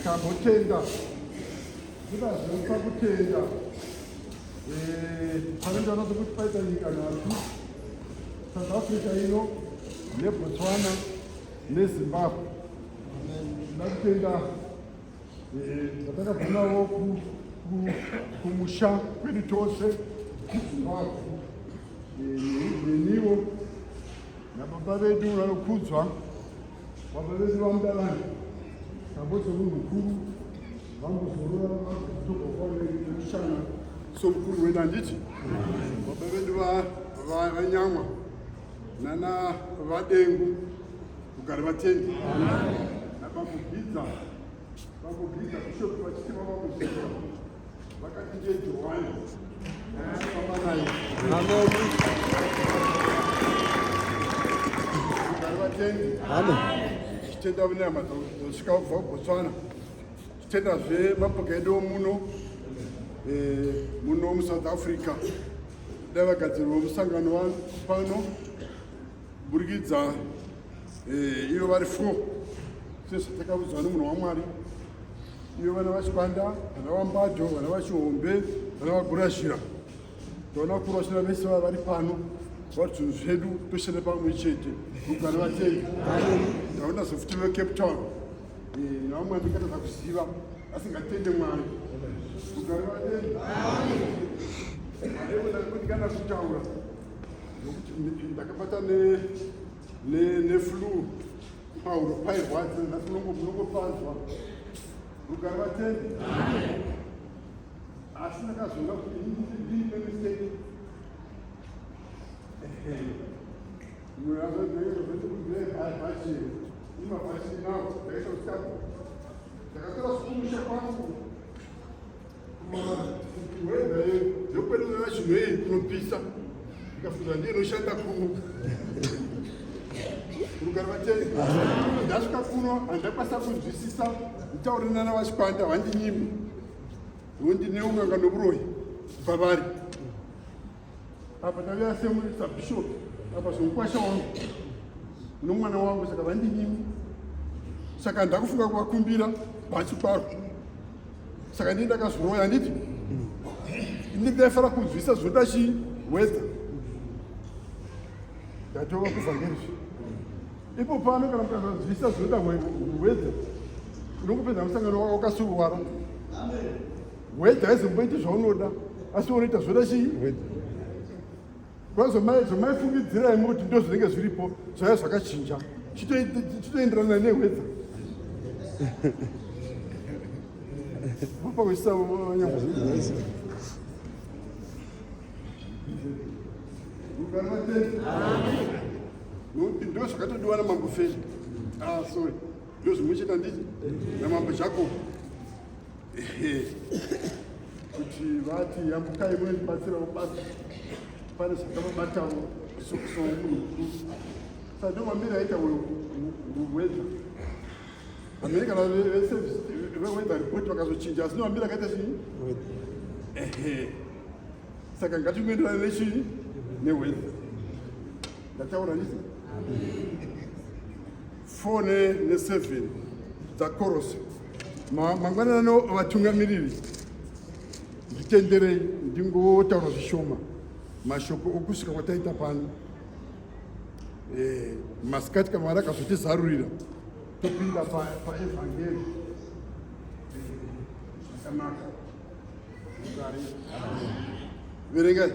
Tambotenda ndikazopa kutenda eh, panoita kuti paita nyika nhatu South Africa ino neBotswana neZimbabwe. Ndakutenda zvatakabva eh, navo kumusha kwedu tose kuZimbabwe eh, neniwo nababa vedu vanokudzwa baba vedu vamudarani tambodzi munhu mukuru vambozorora vazotogoanemushana somukuru wedu handiti baba vedu vanyamwa nana vadengu kugara vatendi nabambo bambo Gidza bishop vachiti vavamuziva vakati ndiye Johani famba naye Amen. Kugara vatendi Amen. tichitenda vane hama dzosvika kubva kuBotswana tichitendazve mapoka edu muno eh, muno muSouth Africa dai vagadzirwa musangano pano kuburikidza eh, ivo vari fo sezvatakaudzwa nemunhu wamwari ivo vana vachikwanda vana vambadho vana vachihombe vana vagurashira taona kuru vachina vese vava vari pano vari zvinhu zvedu toshanda pamwe chete rugare vatei taona zofuti vecape town eh, nevamwe andikatadza kuziva asi ngatitende mwari rugare vatei ndikana kutaura nokuti ndakabata neflu pauro pairwadza nhasi munongopanzwa rugare vatendi asi ndakazoona kuti ndiine mistake ndakatora kumusha kwangu yokwedu chinhu iyi kunopisa ndikafunza ndiye inoshanda kuno rugare vatei ndasvika kuno handakwanisa kunzwisisa nditaure nana vachikwanda vandinyimi ndine un'anga novuroyi kubva vari apa ndauya sabishop apa zvomukwasha wangu nomwana wangu saka vandinyimi saka ndakufunga kuvakumbira bhachi kwaro saka ndii ndakazviroya handiti ini ndaifanira kunzwisa zvinoda chii wedza ndatova kuvhangeri ipo pano kana mukazanzwisa zvinoda wedza unongopedza musangano wako wakasuruwara wedza haizomboiti zvaunoda asi unoita zvoda chii zvamaifungidzira imi kuti ndo zvinenge zviripo zvaiva zvakachinja chitoenderana nehwedza nokuti ndo zvakatodiwa namambo feli ah sorry ndo zvimwe chete handiti namambo jacob kuti vati yambukai munondibatsirawo basa pane zvakavabatawo somunhu mukuru saka ndomambiri aita weather hamene kana veweather report vakazochinja asi ndomambiri akaita chii ehe saka ngatingoenderana nechii neweather ndataura nditi 4 ne7 dzakorose mangwananano vatungamiriri nditenderei ndingotaura zvishoma mashoko okusvika kwataita pano eh, masikati kana mwari akazotizarurira topinda paevhangeri eh, zvakanaka verengai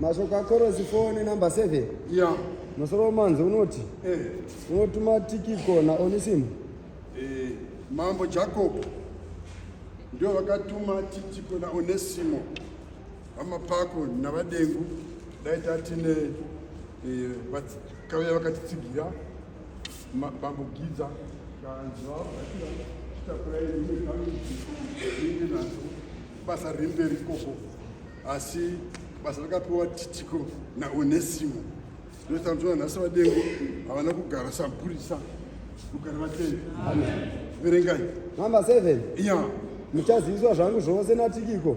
mashoko akorosi 4 nenumber 7 ya musoro wemanzi unoti eh. unotuma tikiko naonisimo eh, mambo jacob ndio vakatuma titiko naonesimo vamapako navadengu dai tatine eh, vakauya vakatitsigira bambo gidza kanzwa chitakurai rimwe nadzo basa riri mberi ikoko asi basa rakapiwa titiko naonesimo ndotamzona nhasi vadengo havana kugara samupurisa kugara vatendi verengai number 7 ya muchaziviswa zvangu zvose natikiko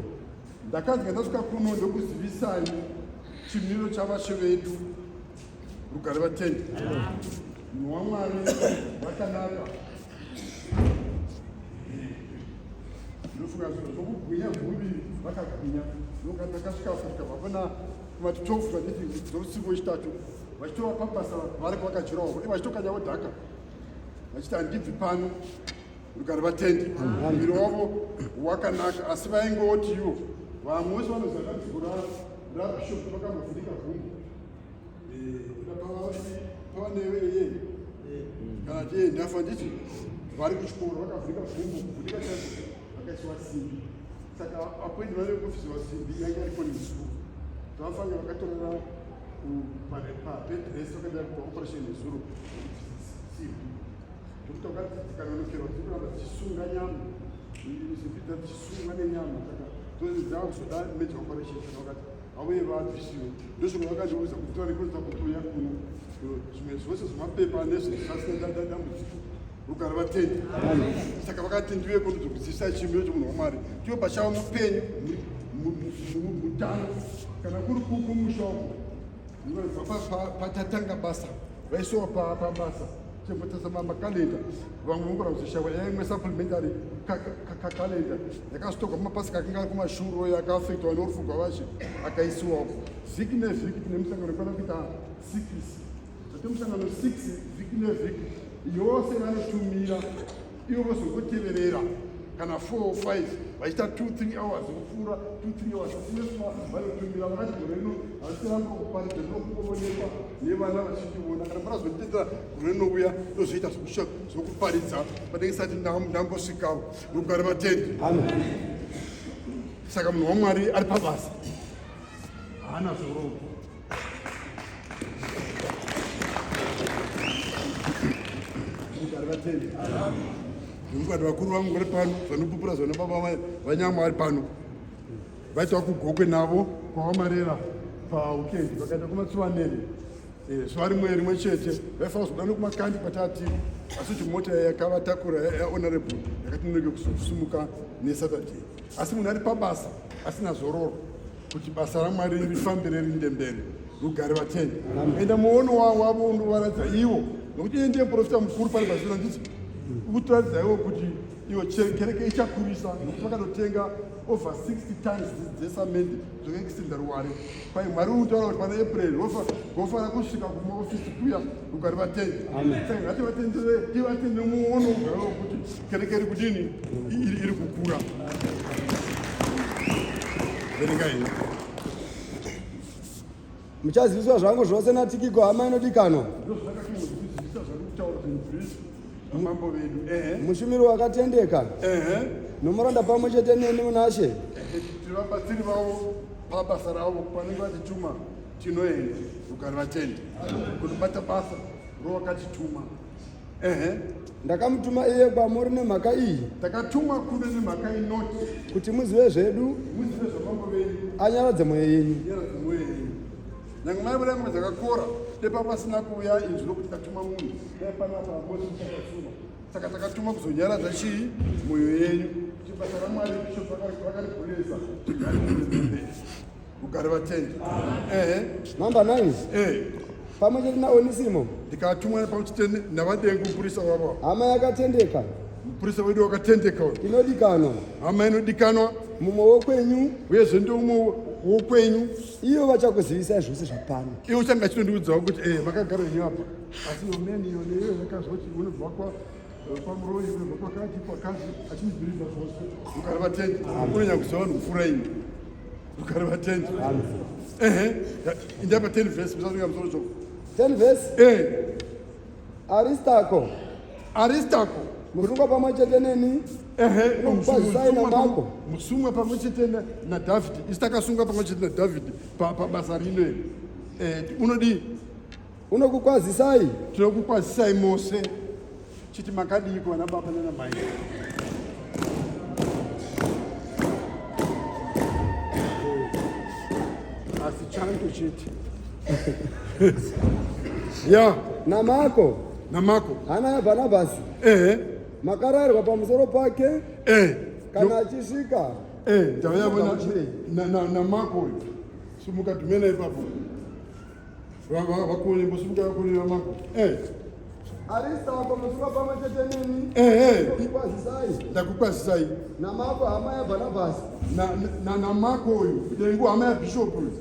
ndakanzi ndasvika kuno ndokuzivisai chimiro chavashe vedu rugare vatendi munhu wamwari vakanaka Ndofunga zvokugwinya zvomuviri vakagwinya. Ndokati takasvika apo tikabva pana kumati 12 tanditi dzousiku wechitatu vachitova pabasa vari kwakajurawo vachitokanyawo dhaka vachiti handibvi pano rugare vatendi muviri wavo wakanaka asi vaingoti ivo vamwe vose vanoziva dambudziko rabishop vakambovhunika gumbo pava neyeye kana ti ndafa nditi vari kuchikoro vakavhunika gumbo kuvhunika chaiko vakaisiwa simbi saka appointment yekufisiwa simbi yanga iripo nezuro zvavafanira vakatorera pabed rest vakaenda kuoperation nezuro simbi zvekuti wakati dzikanonokerwa dziri kuramba dzichisunga nyama simbi dza dzichisungwa nenyama saka dzozi dzakuzoda major operation saka vakati vauye vabvisiwe ndozvimwe vakandiudza kuti tovanekwanisa kuuya kuno zvimwe zvose zvemapepa nezvesasina dambudziko rugare vatendi saka vakati ndiuye kuno dzokuzivisai chimiro chomunhu wamwari tiwe pachavo mupenyu mutano kana kuri kumusha uko patatanga basa vaisiwa pabasa chembotasa makalenda vamwe vongora kuzoshawa yaimwe supplementary kalenda yakazotogwa mapasika akanga ari kumashuro yakaafektwa norufu gwavashe akaisiwawo vhiki nevhiki tine musangano kwana kuita six tate musangano six vhiki nevhiki yose vanotumira ivo vozongoteverera kana 4 or 5 vachiita 2 3 hours kupfuura 2 3 hours asi nesuva vanotumira vakati gore rino havasiramba kuparidza ndinokungovonekwa nevana vachindiona kana munazonditendera gore rinouya ndozoita zvokuparidza panenge sati ndambosvikawo rugare vatendi saka munhu wamwari ari pabasa haana zororo Ndimukati vakuru vangu vari pano vanopupura zvana baba vanyama vari pano vaitwa kugokwe navo kwavamarera paweekend vakaenda kumatsuvanene eh, zuva rimwe rimwe chete vaifanira kuzobuda nekumakandi kwatatiri asi kuti mota yakavatakura yahonorable yakati nonoke kuzosimuka nesaturday asi munhu ari pabasa asina zororo kuti basa ramwari rifambire riinde mberi rugare vatendi enda muono wavo unovaratidza ivo nokuti iye ndiye muprofita mukuru pane pasina nditi ukutoratidza ivo kuti ivo kereke ichakurisa nokuti vakatotenga over 60 tons dzesamende dzakaextenda ruware kwai mwari unotaura kuti pana april vofanira kusvika kumaofisi kuya rugare vatendi saka ngativatendere tivatende muono ugare wekuti kereke iri kudini iri kukura verengai Muchaziviswa zvangu zvose naTikiko hama inodikanwa. Mambo vedu. Ehe. Mushumiri wakatendeka. Ehe. Nomuranda pamwe chete neni munaShe. Tiri vabatsiri vavo pabasa ravo panenge vatituma tinoenda rugare vatendi kunobata basa rowakatituma. Ehe. Ndakamutuma iye kwamuri nemhaka iyi. Takatumwa kuno nemhaka inoti kuti muzive zvedu, muzive zvamambo venyu, anyaradze mwoyo yenyu. Anyaradze mwoyo yenyu. Nyange mai vada ngoma dzakakora, dai pasina kuuya inzwi rokuti tatuma munhu, dai panapa mosi takasuma. Saka takatuma kuzonyaradza chii mwoyo yenyu kuti basa raMwari Bishop vakarigoresa tigare mberi. Ugare vatendi. Ehe. Number 9. Eh. Pamwe chete naOnisimo. Ndikatumwa pamwe chete navadengu mupurisa wavo. Hama yakatendeka. Mupurisa wedu wakatendeka uyu. Inodikanwa. Hama inodikanwa. Mumwe wokwenyu. Uyezve ndeumwe wokwenyu. Iyo vachakuzivisai zvose zvapano. Iye uchanga achitondiudzawo kuti eh makagara henyu apa. Asi yomeni iyo neiyo yakazoti unobva kwa pamuroyi unobva kwakati kwakati achindibhirivha zvose. Ugare vatendi. Unonyanya kuziva vanhu kupfuura ini. Rugare vatendi. Ehe, inda pa 10 verse musazinga musoro choko. 10 verse? Eh. Aristarko. Aristarko. Musungwa pamwe chete neni. Ehe, unokwazisai naMako. Musungwa pamwe chete na David. Isu takasungwa pamwe chete na David pa pabasa rino iri. Eh, unodii? Unokukwazisai. Tinokukwazisai mose. Chiti makadiiko vana baba nana mai. Asi chanto chete. Ya. Namako. Namako. Hana yaBhanabhasi. Ehe. Makarayirwa pamusoro pake. Eh. Kana achisvika. Eh, ndauya na na naMako uyu. Sumuka dhumena ipapo. Vakoni, mbosimuka vakoni vaMako. Eh. Aristarko musungwa pamwe chete neni. Ehe. Kukwazisai. Ndakukwazisai. NaMako hama yaBhanabhasi. Na naMako uyu, dengu hama yaBishop uyu.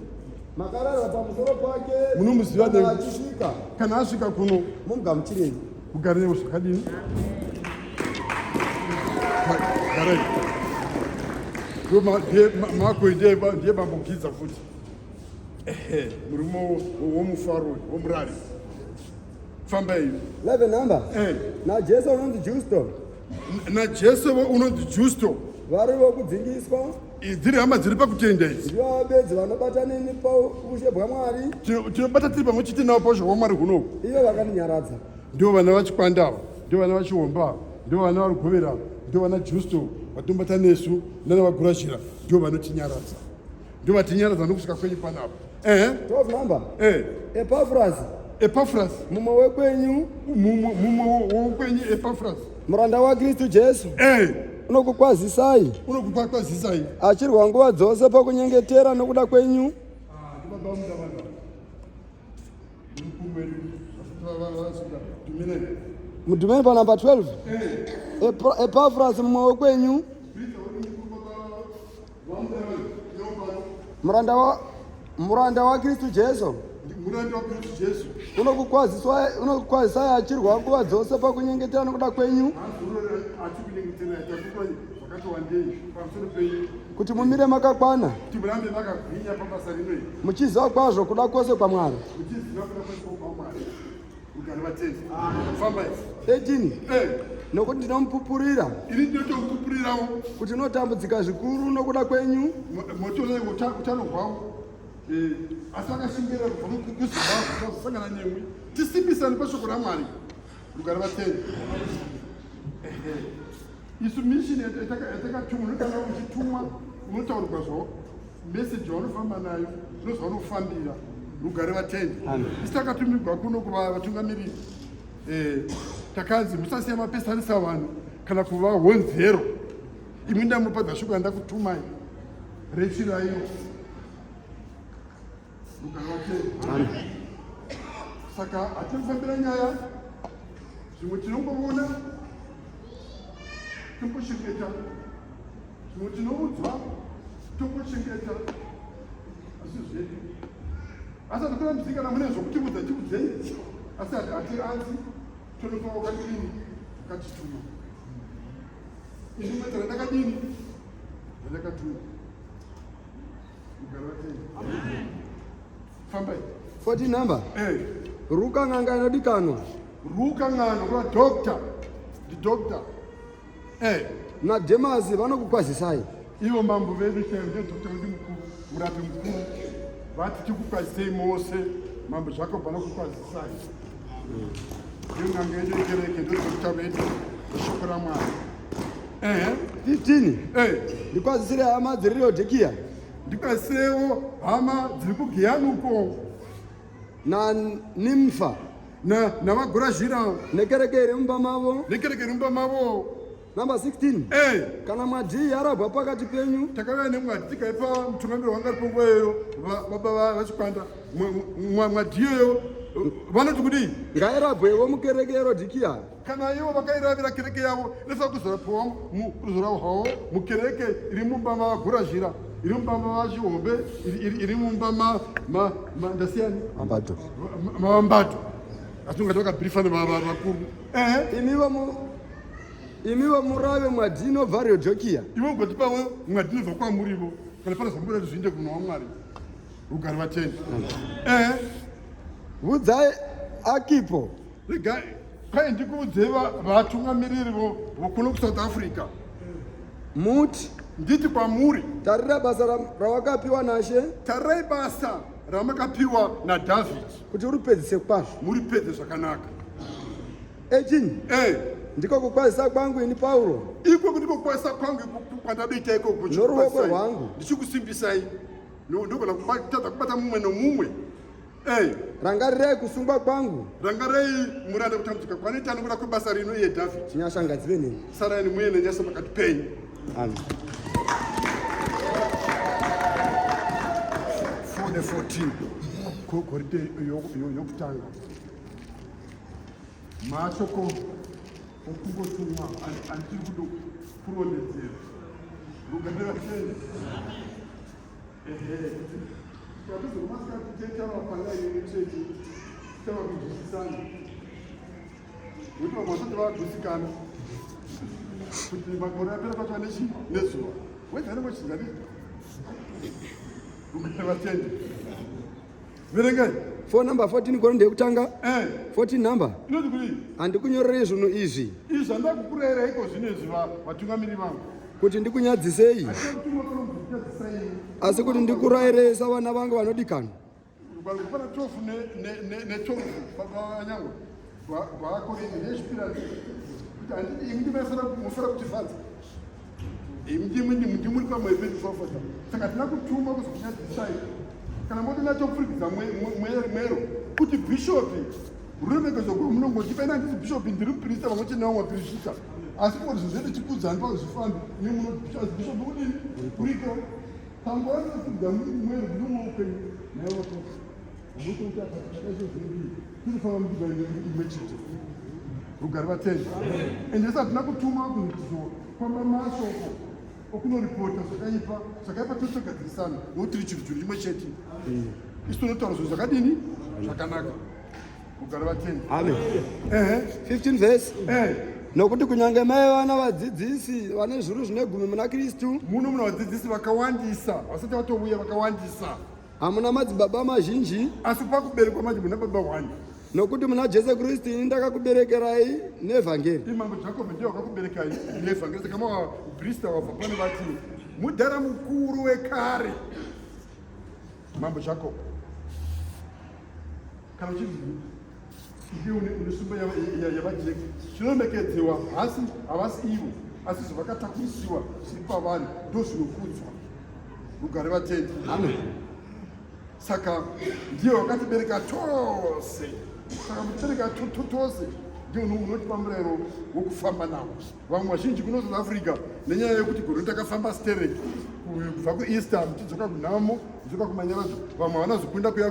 Makarara pamusoro pake. Munomuziva dengu. Achisvika. Kana asvika kuno. Mumugamuchirei. Mugarewo zvakadini? Garai. Mako ndiye bambo Gidza futi. Ehe, murume womufaro womurari. Fambai. 11 number. Eh. NaJesu unonzi Justo. NaJesu unonzi Justo. Vari vokudzingiswa. Dziri hama dziri pakutenda idzi. Ndivo bedzi vanobata neni paushe bwaMwari. Tinobata tiri pamwe chete navo paushe hwaMwari hunoku. Ivo vakandinyaradza. Ndivo vana vaChikwanda ava, ndivo vana vaChihomba ava, ndivo vana vaRugovera ava, ndivo vana Justo vatinobata nesu nana vaGurashira, ndivo vanotinyaradza. Ndivo vatinyaradza nokusvika kwenyu panapa. Ehe. 12 number. Eh. Epafras. Epafras. Mumwe wekwenyu. Mumwe wekwenyu Epafras. Muranda waKristu Jesu. Eh. Unokukwazisai. Unokukwazisai. Achirwa nguva dzose pakunyengetera nokuda kwenyu. Ah, ndibaba mudavana. Mudhumeni panumber 12. Epafras mumwe wekwenyu. Muranda wa muranda waKristu Jesu. Muranda waKristu Jesu. Unokukwazisai achirwa nguva dzose pakunyengetera nokuda kwenyu. Kuti mumire makakwana. Kuti murambe makagwinya pabasa rino iri. Muchiziva kwazvo kuda kwose kwaMwari. Muchiziva kuda kwose kwaMwari. Rugare vatendi. Fambai. 13. Eh. Nokuti ndinomupupurira. Ini ndinotomupupurirawo. Kuti unotambudzika zvikuru nokuda kwenyu. Motoona utano hwavo. Eh, asi akashingirira kubva kuZimbabwe tazosangana nemwi. Tisimbisane pashoko raMwari. Rugare vatendi. Isu mission yatakatumwa kana uchitumwa unotaurirwa zvo message yaunofamba nayo ndozvaunofambira. Rugare vatendi. Isu takatumigwa kuno kuva vatungamiriri. Eh, takanzi musasiya mapesanisa vanhu kana kuva honzero. Imwi ndamupadza shoko yandakutumai rechiraiyo. Rugare vatendi. Saka hatinofambira nyaya zvimwe tinongovona tombochengeta zvimwe tinoudzwa tombochengeta asi zvedu asi hatikona muzii kana mune zvokutiudza tiudzei asi hatianzi tonopa wakadini wakatituma ini mwetera ndakadini ndakatuma Fambai. 14 number. Eh. Ruka n'anga inodikanwa. Ruka n'anga kuva doctor. Ndi doctor. Eh. Na Demasi vanokukwazisai. Ivo mambo vedu chaivo ndiye doctor wedu mukuru, murapi mukuru. Vati tikukwazisei mose. Mambo Jacob vanokukwazisai. Ndiyo n'anga yedu yekereke, ndiyo doctor vedu. Shoko raMwari. Ehe. 15. Eh. Ndikwazisire hama dziri Laodikia. Ndikwazisirewo hama dziri kuGiyani uko. Na Nimfa. Na navaGurazhira. Nekereke iri mumba mavo. Nekereke iri mumba mavo. Number 16. Eh. Kana mwadhi yarabwa pakati penyu. Takauya nemwadhi tikaipa mutungamiri wanga ari panguva iyoyo baba vaChikwanda. Mwadhi iyoyo vanoti kudii? Ngairabwewo mukereke yeRodikia. Kana ivo vakairavira kereke yavo inofanira kuzorapiwa kuzorahwawo mukereke iri mumba maGurazhira, iri mumba maVaChihombe, iri mumba ndasiyani mavambato. Asi ungati vakabhirifana vakuru. Ehe. Imivo murave mwadhi inobva Laodikia. Ivo mugotipawo mwadhi inobva kwamurivo kana pane zvamunoda kuti zviinde kumunhu waMwari. Rugare vatendi. Ehe. Vudzai Akipo. Regai kwai ndikuudze vatungamiriri vokuno kuSouth Africa. Muti. Nditi kwamuri. Tarira basa rawakapiwa naShe. Tarirai basa ramakapiwa naDavid. Kuti uripedzise kwazvo. Muripedze zvakanaka. 18. Eh. Ndiko kukwazisa kwangu ini Pauro. Iko ndiko kukwazisa kwangu kwandadoita ikoko. Noruoko rwangu. Ndichikusimbisai. Ndogona kutadza kubata mumwe nomumwe. Hey. Rangarirai kusungwa kwangu. Rangarirai muranda kutambudzika kwanoita nokuda kwebasa rino iye David. Nyasha ngadzive nemi. Sarai muye nenyasha pakati penyu. Amen. 4 ne 14 Korinte yokutanga. Mashoko okungotumwa andiri kudo kurondedzera. Rugare vatende. Ehe. Tikapedza masikati tichitaura panyaya yechechi, tichitaura kunzwisisana. Nokuti vamwe vasati vagutsikana kuti makore apera kwacho nechi nezuva. Wedza anenge uchinzwa Rugare vatende. Verengai. 4 number 14 Korinde yekutanga. 14 eh. number. Inoti kudii? Handikunyorerei zvinhu izvi. Izvi zvandakukurairai iko zvino izvi vatungamiri vangu. Kuti ndikunyadzisei. Asi kuti ndikurairei savana vangu vanodikanwa. Pana 12 ne ne 12 baba Nyangwe. Gwakorinde nechipira kuti handidi imi ndimafana mufana kutifadza. Imi ndimuri pamwe pedu fafata. Saka tina kutuma kuzokunyadzisai. Kana moti natopfurikidza mwero kuti bhishopi ruremekedzo rwamunongotipa ina handisi bhishopi ndiri muprista pamwe chete nevamwe vapirisita asi kungoti zvinhu zvedu tikudzani pazvifambi imi munoti bhishopi kudini uriko panguva ndinopfurikidza mwero kuti umwe upenyu naivo vakosi amutokuti akati zvinodii tinofamba mudima imwe chete rugare vatendi ende isi hatina kutuma kuzofamba mashoko okunoripota zvakaipa zvakaipa totogadzirisana nokuti tiri chinhu chinhu chimwe chete isu tinotaura zvinhu zvakadini zvakanaka rugare vatendi amen 15 verse eh. nokuti kunyange mai vana vadzidzisi vane zviuru zvine gumi muna kristu muno muna vadzidzisi vakawandisa vasati vatouya vakawandisa Hamuna madzibaba mazhinji. Asi pakuberekwa manje muna baba one. Nokuti muna Jesu Kristu ini ndakakuberekerai nevhangeri. Imambo Jacob ndiye wakakuberekai nevhangeri. Saka mawa Brista wabva pano vati mudhara mukuru wekare. Mambo Jacob. Kana uchinzi ndiye une simba yavajeki chinoremekedzewa hasi havasi ivo asi zvavakatakurisiwa zviri pavari ndozvinokudzwa. Rugare vatendi. Amen. Saka ndiye wakatibereka tose. Saka mutibereka tose ndiye unotipa murayiro wokufamba nawo. Vamwe vazhinji kuno South Africa nenyaya yekuti gore takafamba sterek kubva kuEaster muchidzoka kunhamo muchidzoka kumanyaradzo vamwe havana zokunda kuya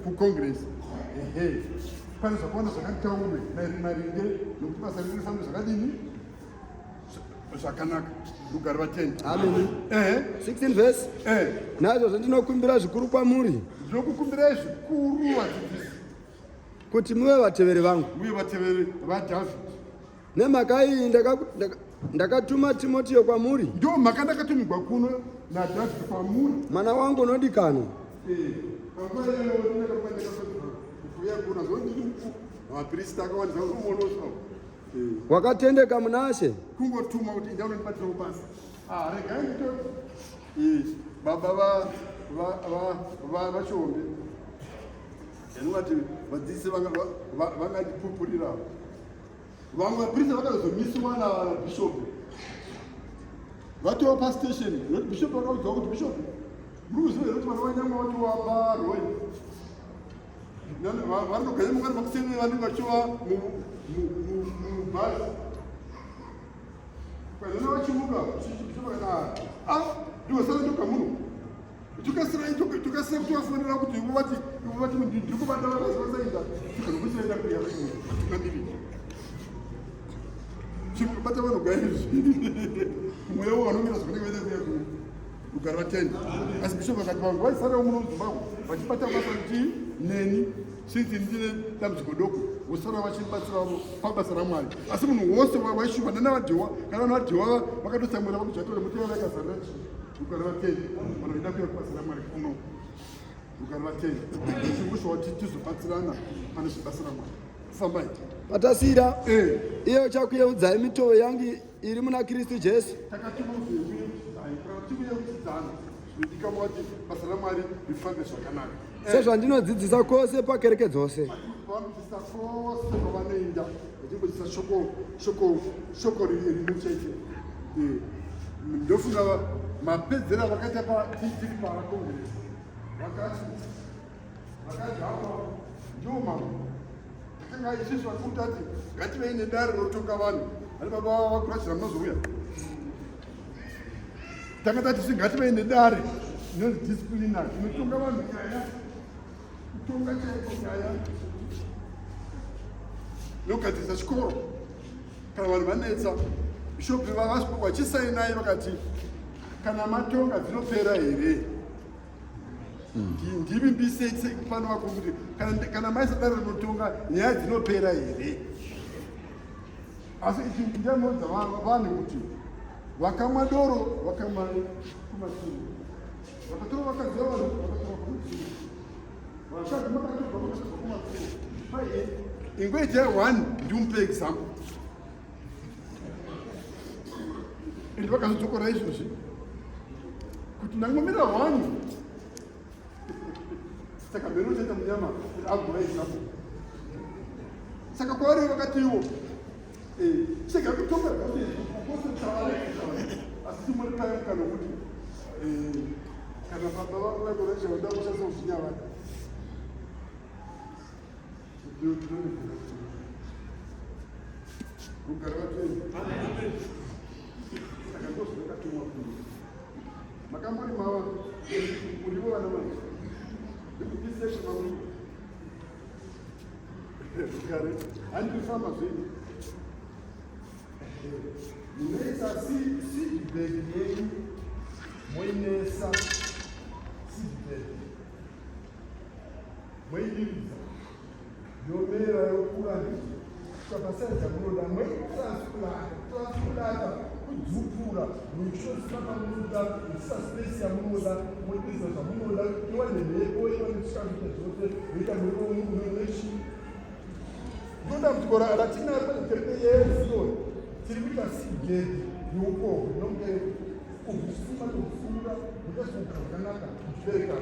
kucongress. Ehe. Pane zvakawanda zvakataurwe maringe nokuti basa redu rifambe zvakadini zvakanaka rugare vatendi amen ehe 16 verse eh naizvozvo ndinokumbira zvikuru kwamuri ndinokukumbirai zvikuru vadzidzisi kuti muve vateveri vangu muve vateveri vadhavhidhi nemhaka iyi ndakatuma timotiyo kwamuri ndo mhaka ndakatumigwa kuno nadhavhidhi kwamuri mwana wangu unodikanwa eh, panguva iyoyo ndakakwanisa kuuya kuno zvondiri vaprista akawandisa umonoswa Wakatendeka munashe. Kungotuma kuti inda unondibatirawo basa. Ah, regai ndito. Eh, baba va va va va vachombe. Ndinongati vadzidzisi vanga vangandipupurira. Vamwe vaprista vakazomiswa na bishop. Vatova pa station, noti bishop vakaudzwa kuti bishop muri kuziva here kuti vana vanyama vatova paroi. Vanogara mangwana makuseni vanenge vachiva mubhazi. Kana vachimuka ah ndosara ndoga muno. Tokasira tokasira kutovafonera kuti ivo vati ivo vati ndiri kubata vasaita tikanokusaita kuya vatungamiriri. Chikubata vanhu gaizvi. Mweya wanomira zvakanaka vaenda kuya kuno. Rugare vatendi. Asi bishop vakati vanhu vaisarawo muno muZimbabwe vachibata basa kuti neni since ndine dambudziko doko vosara vachibatsiravo pabasa raMwari. Asi munhu wose waishuva nana vadhiwa kana vana vadhiwa vakatotsamwira vakujatora muti yava yakazarira chii. Rugare vatendi. Vanhu vaida kuuya kubasa raMwari kuno. Rugare vatendi. Chingoshuwa kuti tizobatsirana pane zvebasa raMwari. Fambai. Patasira eh. Iye uchakuyeudzai mitovo yangu iri muna Kristu Jesu. Sezvandinodzidzisa kwose pakereke dzose. Shoko rimwe chete. Eh, ndofunga mapedzera vakaita patiri pacongress vakati vakati hapa ndiwo mambo Takanga isusu vakuru tati ngativei nedare rotonga vanhu ani baba vakurachira munozouya tanga tati isu ngativei nedare inonzi disciplinary inotonga vanhu nyaya kutonga chaiko nyaya Nokugadzirisa chikoro kana vanhu vanetsa bishop vachisainai vakati kana matonga dzinopera here ndivimbise pano vakuru kuti kana maisa dare rinotonga nyaya dzinopera here asi ichi ndianoudza vanhu kuti vakamwa doro vakamwa kumashure vakatora vakadzi vavanhu vakatora kumashure vakadzi makatorwa vakatorwa kumashure ingoitai one ndimupe example and vakazodzokora izvozvi kuti ndangomira one saka mheno uchaita munyama kuti agova example saka kwavari vakatiwo eh, chega kutonga asi timuri paye mukana wekuti eh, kana baba vako vaikoresha vada kushandisa kuzvinyavada Rugare vatsvene. Saka ndozvakatumwa kuno. Makambori mava murivo vana mai. Ndikubise chimamuri. Rugare. Handifamba zvenyu. Munoisa seed bag yenyu moinesa seed bag. Moidiridza yomera yokura ndizvo kusvika pasaizi yamunoda moitransplanter kudzupura muchishandisa pamunoda muchiisa space yamunoda modiridza zvamunoda iwane mhepo iwane chikafu zvose yoita muriwo unochi ndodambudziko ratinaro pakereke yezioni tiri kuita sigedhi youkohwe nomubereko kuhusima nokufura muchazogara zvakanaka muchibereka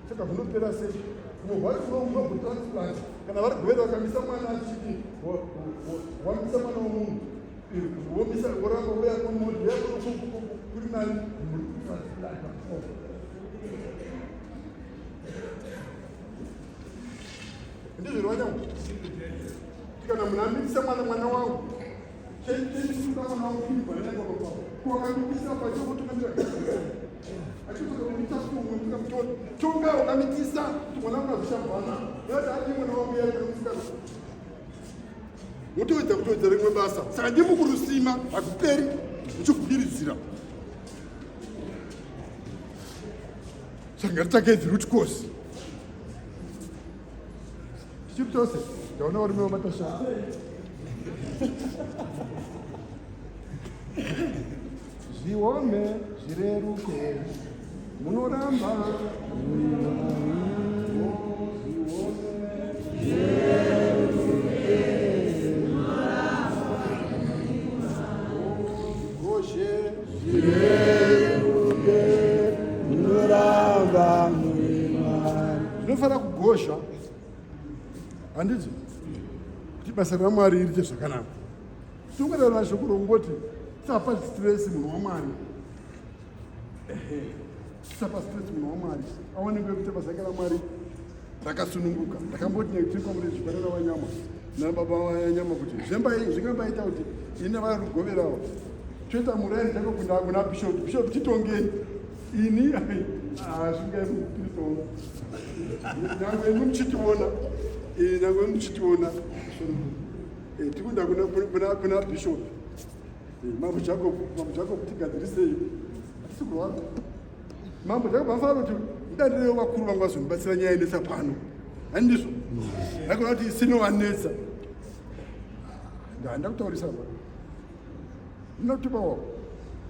Saka zvinopera sei? Vari unobvutransplant kana vari govera vakamisa mwana achiti wamisa mwana womunhu womisa woramba uya kumodhi kuri nani muri kutransplant ndizvo vanyangu kana munhu amitisa mwana mwana wangu cheitisa mwana wangu kuwakamikisa pachokutungamira Tonga wakamitisa kuti mwana wangu azvishamvana nekuti adi mwana wangu yari musikana wotowedza kutowedza rimwe basa saka ndimukurusima hakuperi uchigudiridzira saka ngatitsvake the root cause tichiri tose ndaona varume vamatashaa Zviome zvireruke munoramba zvinofanira kugozha handiti kuti basa ramwari riite zvakanaka Tinongotaura shoko rongoti tisapa stress munhu waMwari. Ehe. Tisapa stress munhu waMwari. Aone nguva yekuita basa rake raMwari rakasununguka. Ndakamboti tiri kwamuri zvipanera wanyama nababa vanyama kuti zvingambaita kuti ini vari kugoverawo toita muraini takokunda kuna bishop bishop titongei ini hazvingaikutonga nyangwe imi muchitiona nyangwe imi muchitiona Eh, tikuenda kuna, kuna, kuna bishop eh, mambo Jacob, mambo Jacob tigadzirisei, hatisi kurwara. Mambo Jacob anofanira kuti ndarirewo vakuru vangu vazondibatsira nyaya inetsa pano, handizvo? Haikona kuti isinovanetsa. Ndanda kutaurisa ba ndinotipawo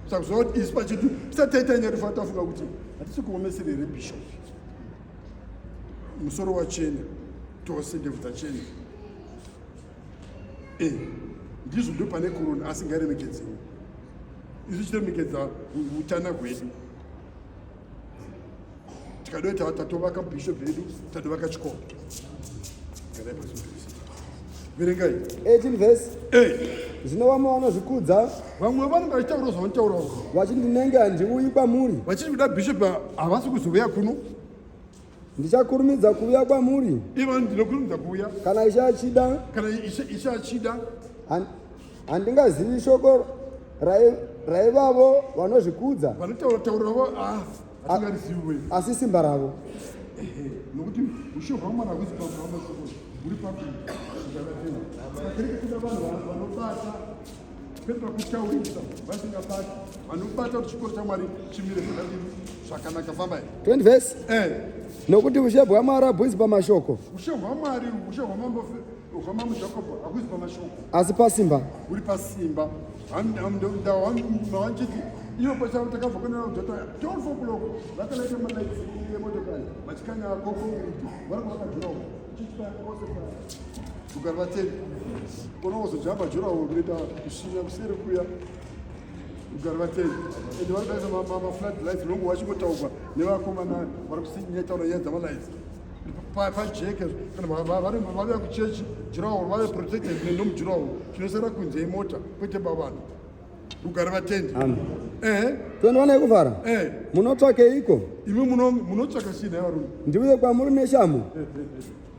saka kuzova kuti isu pachedu tisati taita nyaya tofanira tafunga kuti hatisi kuomesera here bishop musoro wachena tose ndebvu dzachena Eh, ndizvo ndo pane korona asi ngairemekedzewo isu chiremekedza utana hwedu tikadoi tatovaka bishop yedu tatovaka chikoro verengai 18 verse eh. Zvino vamwe vanozvikudza vamwe vanenge vachitaura zvavanotaura vachiti ndinenge handiuyi kwamuri vachiti kuda bishop havasi kuzouya kuno Ndichakurumidza kuuya kwamuri. Ivo ndinokurumidza kuuya. Kana Ishe achida. Kana Ishe achida. Handingazivi shoko raivavo vanozvikudza. Vanotaura taura vo ah, hatingarizivi. Asi simba ravo. Nokuti Ushe hwaMwari hakuzi pamashoko, huri pakuita. Rugare vatende. Saka kereke kuda vanhu vanobata kwete pakutaurisa vasingabati, vanobata kuti chikoro chaMwari chimire zvakadini zvakanaka. Fambai. 20 verse. Nokuti ushe hwaMwari habuzi pamashoko. Ushe hwaMwari, ushe hwamambo hwamambo Jakobho hakuzi pamashoko, asi pasimba. Huri pasimba. Vanchiti ivo pachavo takabva kuna dhota 12 o'clock vakalaita malights emotokari vachikanya concrete vari kuvaka durawall chichipa ose pa rugare vatende kona kuzojamba durawall kunoita kusvinya kuseri kuya. Rugare vatende. Ende vari kudaisa maflood lights nongo vachingotaurwa nevakomana vari kusinyataura nyaya dzamalights pajeke kana vauya kuchechi durawall vave protected nomudurawall, chinosara kunze imota kwete bavanhu. Rugare vatendi. Amen. 21 yekuvhara. Munotsvakeiko? Imi munotsvaka chii nhai varume? Ndiuye kwamuri neshamu?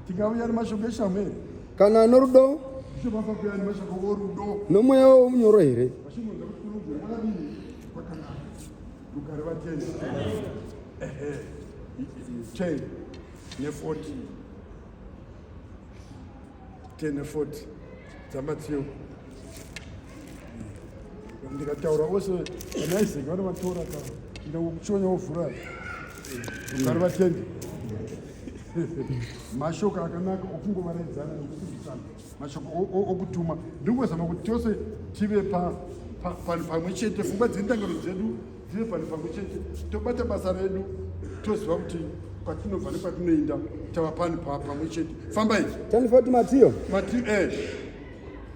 Tingauya nemashoko eshamu here? Kana norudo? Zvichobva kuuya nemashoko orudo. Nomweya womunyoro here? Vachingonza kuti kunogara kwakadini kwakanaka. Rugare vatendi. Ehe, 10 ne40, 10 ne40 dzaMatiyo. Ndikataura vose vana Isaac vanovatora ka ndakuchonya wovhura. Rugare vatendi. Mashoko akanaka okungovaraidzana nekusimbisana, mashoko okutuma. Ndingozama kuti tose tive panhu pamwe chete, pfungwa dzendangano dzedu dzive panhu pamwe chete, tobata basa redu, toziva kuti kwatinobva nekwatinoenda tava panhu pamwe chete. Fambai. 1040 Matiyo. Mati.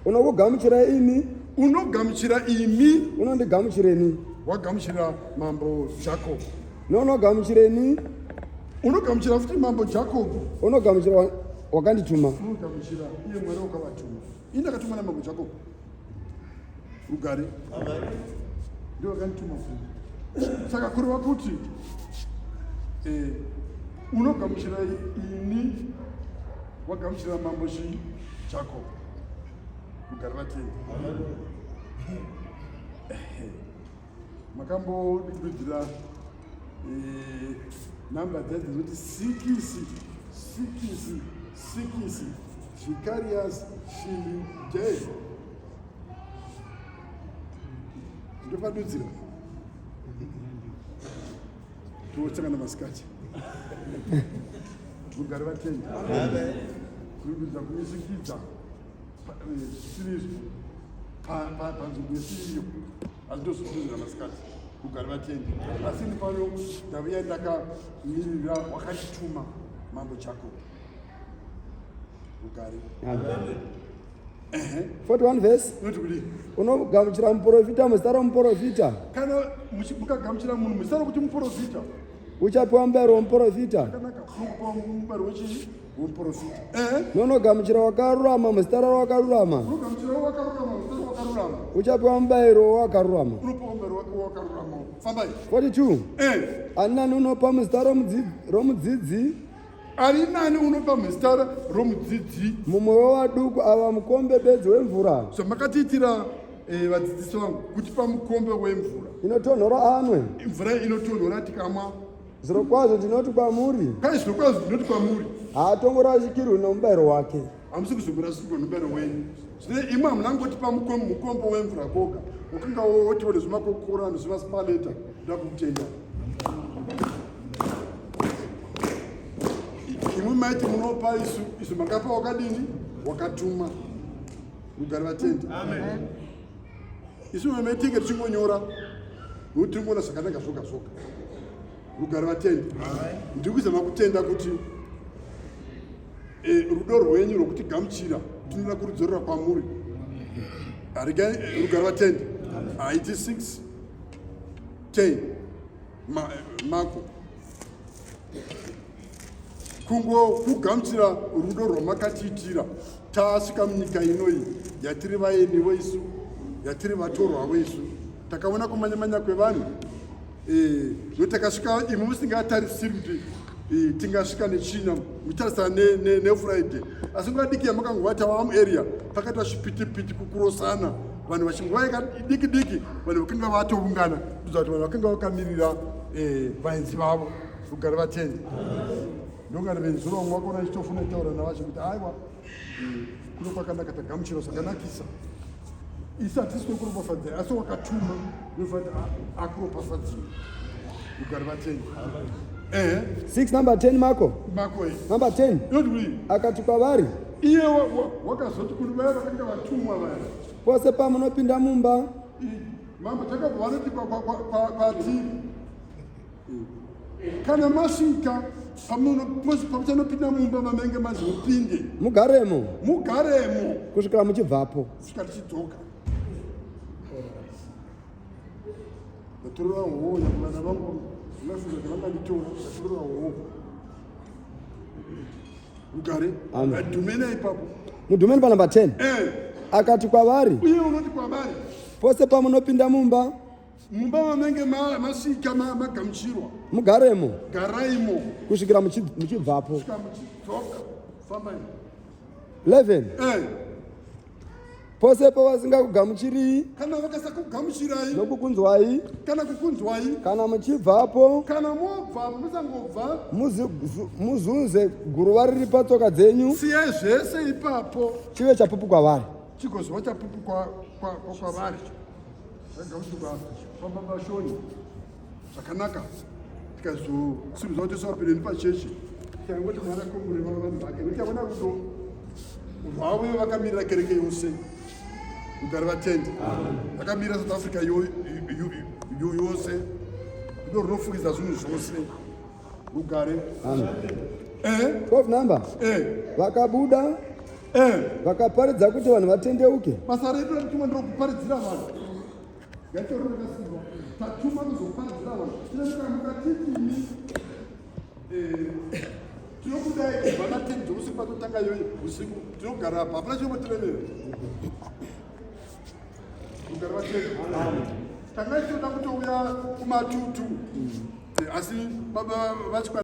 Unokugamuchira ini. Unogamuchira imi. Unondigamuchireni. Wagamuchira mambo Jacob. Nounogamuchireni. Unogamuchira futi mambo Jacob. Unogamuchira wakandituma. Unogamuchira iye Mwari wakavatuma. Ini ndakatumwa namambo Jacob. Rugare. Ndio wakandituma futi. Saka kureva kuti unogamuchira ini wagamuchira mambo chi Jacob. Rugare vatendi. Makambodudzira namba dzadzo dzinoti 6 6 6 Vicarius Filii Dei. Ndopadudzira totsangana masikati. Rugare vatendi. Kurudza kumisikidza zvisiri panzvimbo isiriyo, asi ndozvidudzira masikati. Rugare vatendi. Asi ini pano ndavuya ndakamirira wakandituma, mambo Jacob. Rugare. 41 verse. Inoti kudii? Unogamuchira muprofita muzita romuprofita. Kana mukagamuchira munhu muzita rokuti muprofita, uchapiwa mubayiro womuprofita. Akanaka, unokupa mubayiro wechii? Womuprofita. Nounogamuchira wakarurama muzita rawakarurama, Unogamuchira wakarurama muzita rawakarurama, uchapiwa mubayiro wakarurama. Unopiwa mubayiro wake wakarurama. Fambai. 42. Ani nani unopa muzita romudzidzi, Ari nani unopa muzita romudzidzi, mumwe wevaduku ava mukombe bedzi wemvura Zvamakatiitira vadzidzisi vangu, kutipa mukombe wemvura inotonhora anwe, mvura inotonhora tikamwa, zvirokwazvo ndinoti kwamuri, kai zvirokwazvo ndinoti kwamuri, haatongorashikirwi nomubayiro wake. Hamusi kuzomborasikirwa nomubayiro wenyu. Zvino imwe hamuna kungotipa mukombe wemvura koga, wakanga wotiwo nezvimakokora nezvimasipaleta. Ndoda kukutenda. Imwe maiti munopa isu, isu makapa wakadini? Wakatuma. Rugare vatendi. Isu maitenge tichingonyora nokuti tiri kuona zvakanaka zvoga zvoga. Rugare vatendi. Ndiri kuzama kutenda kuti rudo rwenyu rwokutigamuchira tinoda kurudzorera kwamuri. Rugare vatendi. Haiti 6 10 Mako. Kungo kugamuchira rudo rwamakatiitira tasvika munyika inoyi yatiri vaeni voisu, yatiri vatorwa voisu. Takaona kumanyamanya kwevanhu no takasvika imi musingatarisiri kuti tingasvika neChina, muchitarisana neFriday, asi nguva diki yamakangova tava muarea pakaita zvipitipiti, kukurosana vanhu vachinguva diki diki, vanhu vakanga vatoungana kuza kuti vanhu vakanga vakamirira vaenzi vavo. Rugare vatendi. Ndongari venzura vamwe vakona ichitofuna itaura navashe kuti aiwa kuno kwakanaka tagamuchira zvakanakisa. Isu hatisi tokuropafadzai asi wakatuma ndofanira akuropafadzii. Rugare vatendi. Ehe. 6 number 10 Marko. Marko. Number 10. Inoti kudii? Akati kwavari. Iye wakazoti kune vaya vakanga vatumwa vaya. Pose pamunopinda mumba. Mambo takabva vanoti kwatiri. Kana masvika pamuchanopinda mumba mamenge manzi mupinde. Mugaremo. Mugaremo. Kusvikira muchibvapo. Kusvika tichidzoka. Ndatorera howo vana vangu vafunga kuti vanganditora ndatorera howo. Rugare. Amen. Dhumena ipapo. Mudhumeni panamba 10. Eh. Akati kwavari. Uye unoti kwavari. Pose pamunopinda mumba. Mumba mamenge masvika magamuchirwa. Mugaremo. Garaimo. Kusvikira muchibvapo. Kusvika muchidzoka. Fambai. 11. Eh. Pose pavasingakugamuchirii. Kana vakasakugamuchirai. Nokukunzwai. Kana kukunzwai. Kana muchibvapo. Kana mobva musangobva. Muzunze guruva riri patsoka dzenyu. Siyai zvese ipapo. Chive chapupu kwavari. Chigozova chapupu kwavari. Zvagamuchirwa pababa Shoni zvakanaka tikazosimudzwa kuti tisapinde pachechi tikangoti Mwari akomborere vanhu vake nekuti havana rudo rwavo vakamirira kereke yose rugare vatendi vakamirira South Africa yose rudo runofukidza zvinhu zvose rugare. Amen. 12 number. Vakabuda vakaparidza kuti vanhu vatendeuke. Basa redu rakutumwa ndirokuparidzira vanhu. Ngaitoro rakasimba. Tatuma kuzoparidzira vanhu. Tinomuka mukatitimi. Tinokudai kubva na 10 dzeusiku patotanga iyoyo usiku tinogara apa hapana chinotiremera. Rugare vatendi. Tanga tichitoda kutouya kumatutu. Asi baba vachikwa